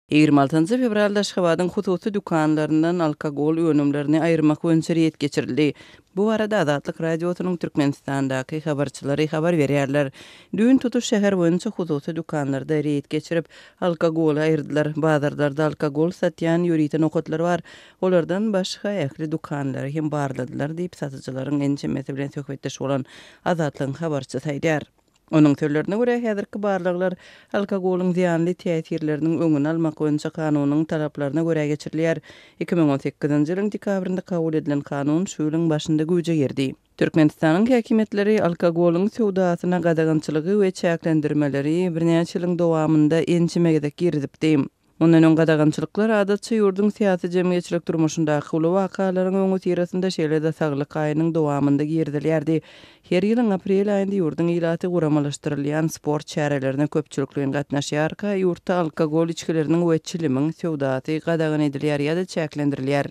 26 fewralda Aşgabadyň hususy dükanlaryndan alkogol önümlerini aýyrmak boýunça reýd geçirildi. Bu barada Azatlyk Radiosynyň Türkmenistandaky habarçylary habar berýärler. Düýn tutuş şäher boýunça hususy dükanlarda reýd geçirip, alkogoly aýyrdylar. Bazarlarda alkogol satýan ýörite nokatlar bar. Olardan başga ähli dükanlary hem barladylar diýip, satyjylaryň ençemesi bilen söhbetdeş bolan Azatlygyň habarçysy aýdýar. Onuň sözlerine görä, häzirki barlaglar alkogolyň zyýanly täsirleriniň öňüni almak boýunça kanunyň talaplaryna görä geçirilýär. 2018-nji ýylyň dekabrynda kabul edilen kanun şu ýylyň başynda güýje girdi. Türkmenistanyň häkimiýetleri alkogolyň söwdasyna gadagançylygy we çäklendirmeleri birnäçe ýylyň dowamynda ençeme gezek girizipdi. Mundan öň gadagançylyklar adatça ýurduň syýasy-jemgyýetçilik durmuşyndaky uly wakalaryň öňüsyrasynda, şeýle-de saglyk aýynyň dowamynda girizilýärdi. Her ýylyň aprel aýynda ýurduň ilaty guramalaşdyrylýan sport çärelerine köpçülikleýin gatnaşýarka, ýurtda alkogol içgileriniň we çilimiň söwdasy gadagan edilýär ýa-da çäklendirilýär.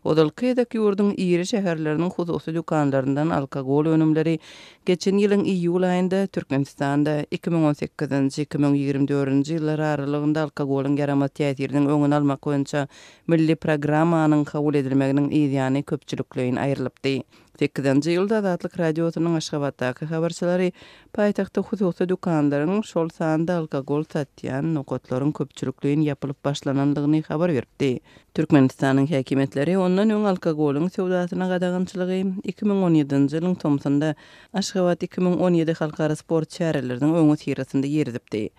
Ozalky gezek ýurduň iri şäherleriniň hususy dükanlaryndan alkogol önümleri Geçen ýylyň iýul aýynda Türkmenistanda 2018-nji, 2024-nji ýyllar aralygynda alkogolyň ýaramaz täsiriniň öňüni almak boýunça milli programmanyň kabul edilmeginiň yzýany köpçülikleýin aýrylypdy. Sekizinji iýulda Azatlyk Radiosynyň Aşgabatdaky habarçylary paýtagtda hususy dükanlaryň, şol sanda alkogol satýan nokatlaryň köpçülikleýin ýapylyp başlanandygyny habar beripdi. Türkmenistanyň häkimiýetleri ondan öň alkogolyň söwdasyna gadagançylygy 2017-nji ýylyň tomsunda Aşgabat 2017 halkara sport çäreleriniň öňüsyrasynda girizipdi.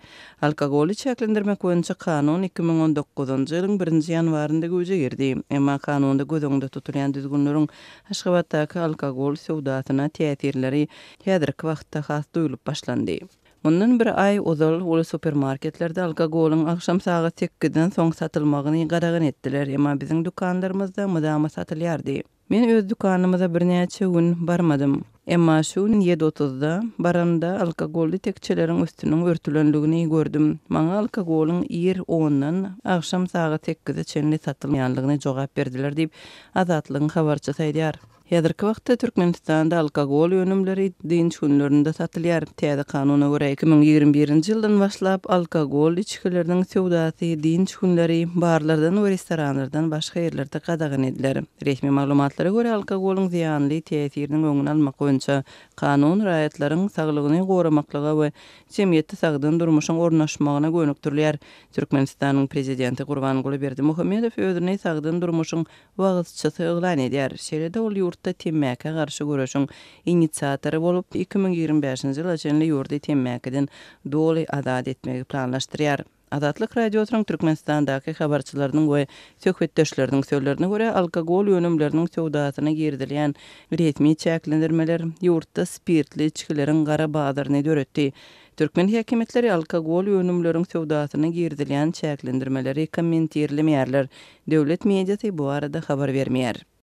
Alkogoly çäklendirmek boýunça kanun 2019-njy ýylyň birinji ýanwarynda güýje girdi. Emma kanunda göz öňünde tutulýan düzgünleriň Aşgabatdaky alkogol söwdasyna täsirleri häzirki wagtda has duýlup başlandy. Mundan bir aý ozal uly supermarketlerde alkogolyň agşam sagat sekizden soň satylmagyny gadagan etdiler, emma biziň dükanlarymyzda mydama satylýardy. Men öz dükanymyza birnäçe gün barmadym. Emma şu gün ýedi otuzda baramda alkogolly tekjeleriň üstüniň örtülenligini gördüm. Maňa alkogolyň ir ondan agşam sagat sekize çenli satylmaýanlygyny jogap berdiler diýip, Azatlygyň habarçysy aýdýar. Häzirki wagtda Türkmenistanda alkogol önümleri dynç günlerinde satylýar. Täze kanuna görä, 2021-nji ýyldan başlap alkogol içgileriniň söwdasy dynç günleri barlardan we restoranlardan başga ýerlerde gadagan ediler. Resmi maglumatlara görä, alkogolyň zyýanly täsiriniň öňüni almak boýunça kanun raýatlaryň saglygyny goramaklyga we jemgyýetde sagdyn durmuşyň ornaşmagyna gönükdirilýär. Türkmenistanyň Prezidenti Gurbanguly Berdimuhamedow özüni sagdyn durmuşyň wagyzçysy yglan edýär. Şeýle-de ol ýurtda temmäkä garşy göreşiň inisiatory bolup, 2025-nji ýyla çenli ýurdy temmäkiden doly azat etmegi planlaşdyrýar. Azatlyk Radiosynyň Türkmenistandaky habarçylarynyň we söhbetdeşleriniň sözlerine görä, alkogol önümleriniň söwdasyna girizilýän resmi çäklendirmeler ýurtda spirtli içgileriň gara bazaryny döretdi. Türkmen häkimiýetleri alkogol önümleriň söwdasyna girizilýän çäklendirmeleri kommentirlemeýärler. Döwlet mediasy bu barada habar bermeýär.